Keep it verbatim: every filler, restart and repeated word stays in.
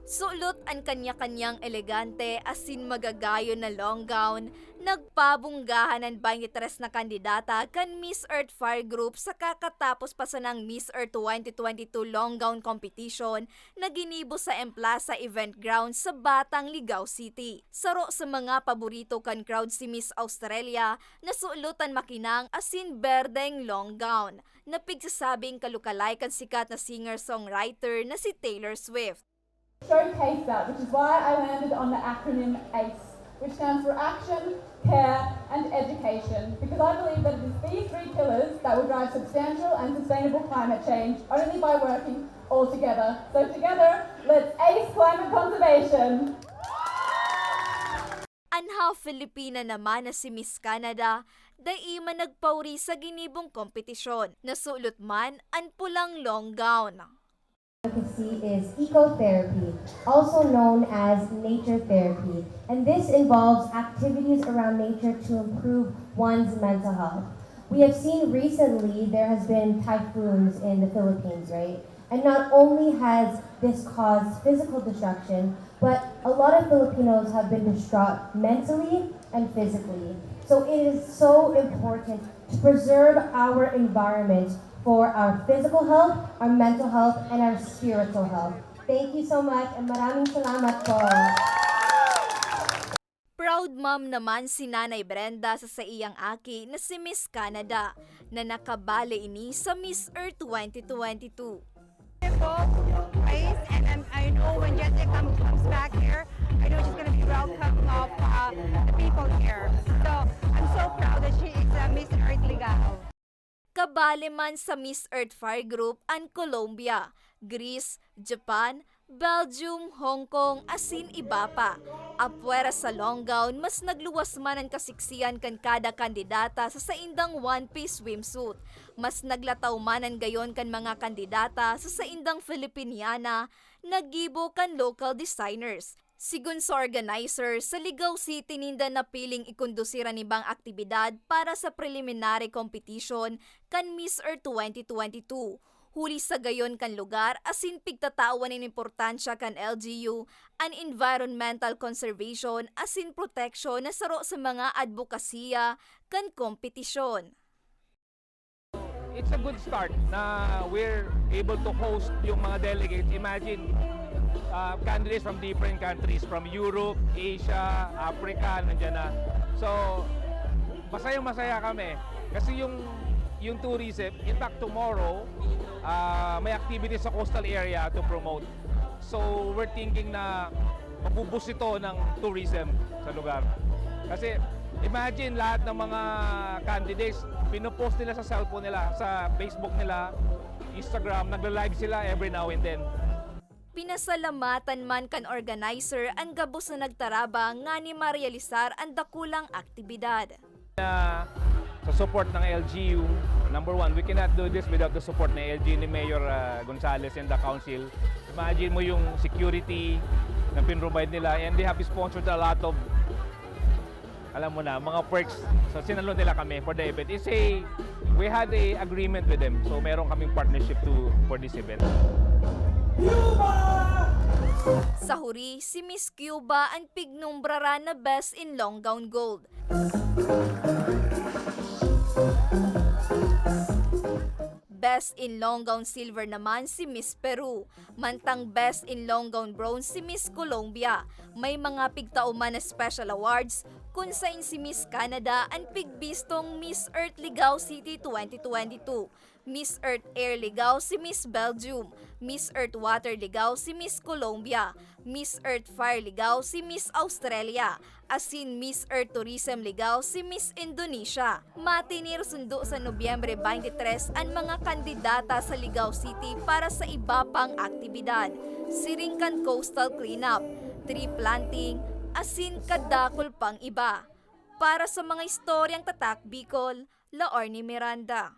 Sulot an kanya-kanyang elegante asin magagayon na long gown, nagpabonggahan an twenty-three na kandidata kan Miss Earth Fire Group sa kakatapos pa sanang Miss Earth twenty twenty-two Long Gown Competition na ginibo sa M Plaza Event Ground sa Batang, Ligao City. Saro sa mga paborito kan crowd si Miss Australia na sulot an makinang asin berdeng long gown, na pigsasabing kalukalay kan sikat na singer-songwriter na si Taylor Swift. Showcase that, which is why I landed on the acronym ACE, which stands for Action, Care and Education, because I believe that it is these three pillars that will drive substantial and sustainable climate change only by working all together. So together, let's ace climate conservation! An half Filipina naman na si Miss Canada, dai man nagpauri sa ginibong kompetisyon. Nasulot man an pulang long gown. Advocacy is ecotherapy, also known as nature therapy, and this involves activities around nature to improve one's mental health. We have seen recently there has been typhoons in the Philippines, right? And not only has this caused physical destruction, but a lot of Filipinos have been distraught mentally and physically. So it is so important to preserve our environment for our physical health, our mental health, and our spiritual health. Thank you so much and maraming salamat po. Proud mom naman si Nanay Brenda sa saiyang aki na si Miss Canada, na nakabale ini sa Miss Earth twenty twenty-two. Beautiful place, and I'm, I know when Jessica comes, comes back here, I know she's going to be welcome of uh, the people here. So I'm so proud that she is uh, Miss Earth Ligao. Kabale man sa Miss Earth Fire Group an Colombia, Greece, Japan, Belgium, Hong Kong, asin iba pa. Apwera sa long gown, mas nagluwas man an kasiksihan kan kada kandidata sa saindang one-piece swimsuit. Mas naglataw man an gayon kan mga kandidata sa saindang Filipiniana na gibo kan local designers. Sigon sa organizer, sa Ligao City ninda napiling ikondusir an ibang aktibidad para sa preliminary competition kan Miss Earth twenty twenty-two, huli sa gayon kan lugar asin pigtatawan nin importansya kan L G U an environmental conservation asin proteksyon na saro sa mga adbokasiya kan kompetisyon. It's a good start na we're able to host yung mga delegates. Imagine, uh, candidates from different countries, from Europe, Asia, Africa, nandiyan na. So, masayang-masaya kami. Kasi yung, yung tourism, in fact, tomorrow, uh, may activities sa coastal area to promote. So, we're thinking na magbubus ito ng tourism sa lugar. Kasi imagine lahat ng mga candidates, pinopost nila sa cellphone nila, sa Facebook nila, Instagram, nagla-live sila every now and then. Pinasalamatan man kan organizer an gabos na nagtarabang nganing marealisar an dakulang aktibidad. Na sa support ng L G U, number one, we cannot do this without the support ng L G U ni Mayor uh, Gonzales and the council. Imagine mo yung security na pinrovide nila, and they have sponsored a lot of, alam mo na, mga perks. So sinalo nila kami for the event. It's a, we had a agreement with them. So meron kaming partnership to for this event. Sa huri, si Miss Cuba ang pignumbraran na Best in Long Gown Gold. Best in Long Gown Silver naman si Miss Peru, mantang Best in Long Gown Bronze si Miss Colombia. May mga pigtao man na special awards, kun sain si Miss Canada ang pigbistong Miss Earth Ligao City twenty twenty-two, Miss Earth Air Ligao si Miss Belgium, Miss Earth Water Ligao si Miss Colombia, Miss Earth Fire Ligao si Miss Australia, asin Miss Earth Tourism Ligao si Miss Indonesia. Matinir sundo sa Nobyembre twenty-three an mga kandidata sa Ligao City para sa iba pang aktibidad, siring kan coastal cleanup, tree planting, asin kadakul pang iba. Para sa mga istoryang Tatak Bicol, Laorne Miranda.